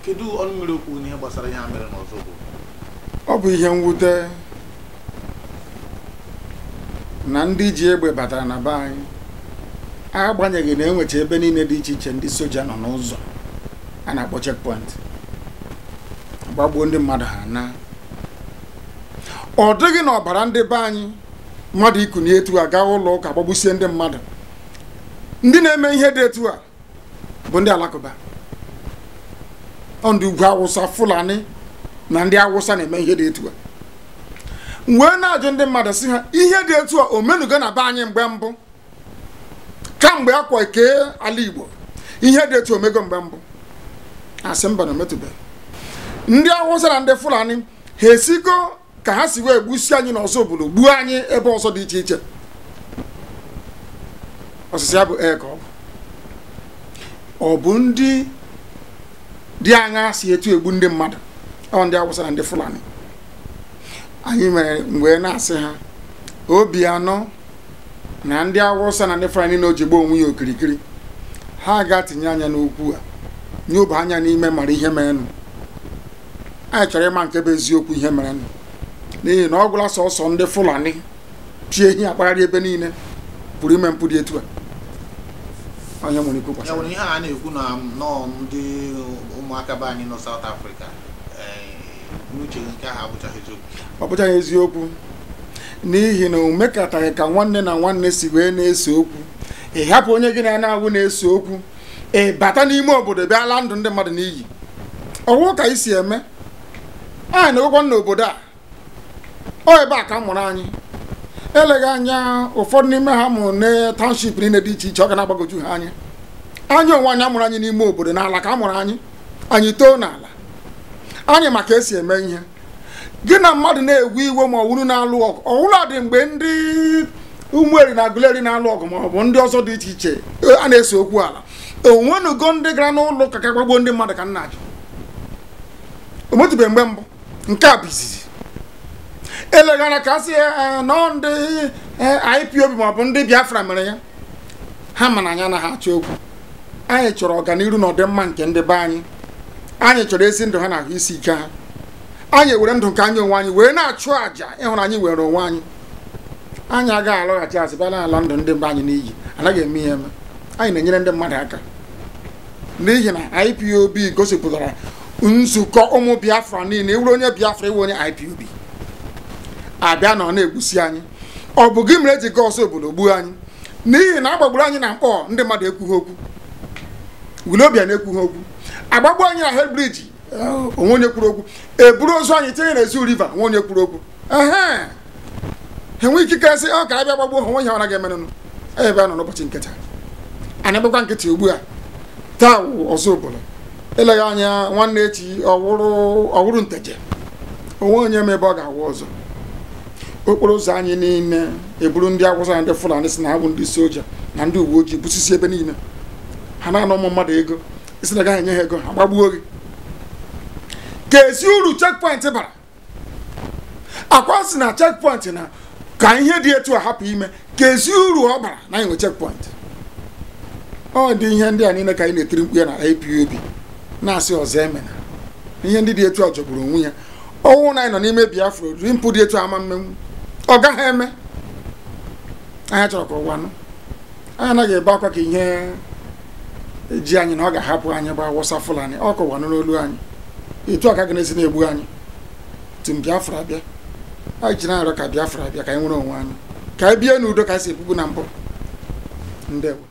Kedu ọnụ mmiri okwu n'ihe gbasara ihe a mere n'Ozubulu? Ọ bụ ihe mwute na ndị ji egbe batara na be anyị, agbanyeghị na enwecha ebe niile dị iche iche ndị soja nọ n'ụzọ a na-akpọ checkpoint, gbagbuo ndị mmadụ ha na ọ dịghị na ọbara ndị be anyị mmadụ ikunye etu a gaa ụlọ ụka gbagbusie ndị mmadụ. Ndị na-eme ihe dị etu a bụ ndị alakụba, ndị ugwu Awụsa, Fulani na ndị Awụsa na-eme ihe dị etu a. Wee na-ajụ ndị mmadụ sị ha, ihe dị etu a omenugo na be anyị mgbe mbụ, kamgbe akwa kee ala Igbo, ihe dị etu omego mgbe mbụ? Asị mba na ometụbeghị. Ndị Awụsa na ndị Fulani ha esigo ka ha si wee gbusi anyị n'Ozubulu, gbuo anyị ebe ọzọ dị iche iche. Ọsịsị ya bụ ee ka ọ bụ ndị dị aṅa si etu egbu ndị mmadụ, ọ ndị Awụsa na ndị Fulani. Anyị mere mgbe na-asị ha Obianọ na ndị Awụsa na ndị Fulani na ojigbo onwe ya okirikiri, ha ga-atinye anya n'okwu a, nyoba anya n'ime mara ihe merenụ. Anyị chọrọ ịma nke bụ eziokwu ihe merenụ, n'ihi na ọ gwụla sọsọ ndị Fulani chi ehi akpagharị ebe niile pụrụ ime mpụ dị etu a. Onye nwere ikwu gbasara ihe a na-ekwu na nọọ ndị ụmụaka be anyị nọ South Africa, n'uche nke ahụ abụchaghị eziokwu? Ọ bụchaghị eziokwu, n'ihi na o mekataghị ka nwanne na nwanne si wee na-ese okwu. Ị hapụ onye gị na na-awụ na-ese okwu, ị bata n'ime obodo bịa laa ndụ ndị mmadụ n'iyi. Ọwụ ka isi eme anyị na-egwekwa n'obodo a, ọ ebe a ka mụrụ anyị. Eleghị anya ụfọdụ n'ime ha mụrụ na township niile dị iche iche, ọ ga na-agbagoju ha anya. Anyị onwe anyị amụrụ anyị n'ime obodo, n'ala ka a mụrụ anyị, anyị too n'ala anyị maka esi eme ihe. Gị na mmadụ na-ewe iwe ma ọ wụrụ na-alụ ọgụ, ọwụla dị mgbe ndị Ụmụeri na Aguleri na-alụ ọgụ ma ọ bụ ndị ọzọ dị iche iche a na-ese okwu ala, onwenugo ndị gara n'ụlọ ụka ka gbagbuo ndị mmadụ ka nna ajụ? O metụbeghị mgbe mbụ. Nke a bụ izizi. Eleghị anya ka a sị nọ ndị IPOB ma ọ bụ ndị Biafra mere ya, ha mana anyị anaghị achọ okwu. Anyị chọrọ ọganiru na ọdịmma nke ndị be anyị. Anyị chọrọ ezi ndụ ha na ahụ isi ike ha. Anyị were ndụ nke anyị onwe anyị wee na-achụ àjà ịhụrụ anyị were onwe anyị. Anyị agaghị alọghachi azụ bịa n'ala ndụ ndị be anyị n'iyi, anaghị eme ihe eme. Anyị na-enyere ndị mmadụ aka, n'ihi na IPOB gosipụtara nzukọ ụmụ Biafra niile. Iwere onye Biafra, iwe onye IPOB, abịa na ọ na-egbusi anyị. Ọ bụ gị mere eji gaa Ozubulu gbuo anyị? N'ihi na agbagburu anyị na mkpọ, ndị mmadụ ekwughị okwu, Wilobia na-ekwughị okwu. Agbagbu anyị na Head Bridge, onwe onye kwuru okwu. Eburu ozu anyị tinye na Ezu River, onwe onye kwuru okwu. Ehe, enwe ikike sị ọ ka abịa gbagbuo ha, onwe ihe ọ naghị emerenụ. Ebe a nọ n'ụbọchị nkịta, anyị gbakwa nkịtị ugbu a. Taa wụ Ozubulu, eleghị anya nwanne echi ọwụrụ Nteje, onwe onye ma ebe ọ ga-awụ ọzọ. Okporo ụzọ anyị niile eburu ndị Awụsa na ndị Fulani si na ha bụ ndị soja na ndị uwe ojii busisi ebe niile. Ha na-ana ụmụ mmadụ ego, isi na gaghị enye ha ego, ha gbagbuo gị. Ka esi uru checkpoint bara? Akwa si na checkpoint na ka ihe dị etu a hapụ ime, ka esi uru ọ bara na anyị nwe checkpoint? Ọ dị ihe ndị a niile ka anyị na-etiri mkpu ya na IPOB, na-asị ọzọ emena. Ihe ndị dị etu a jọgburu onwe ya. Ọnwụ na anyị nọ n'ime Biafra, ụdị mpụ dị etu ama mmenwu ọ gaghị eme. Anyị chọrọ ka ụwa nụ. Anyị anaghị ebe akwa ka ihe ji anyị na ọ ga-ahapụ anyị bụ Awụsa Fulani, ọ ka ụwa nụ n'olu anyị. Etu a ka ga na-esi na-egbu anyị tum Biafra bịa. Anyị ji na-arịọ ka Biafra bịa, ka anyị nwere onwe anyị, ka anyị bie n'udo ka anyị si ebubu na mbụ. Ndewo.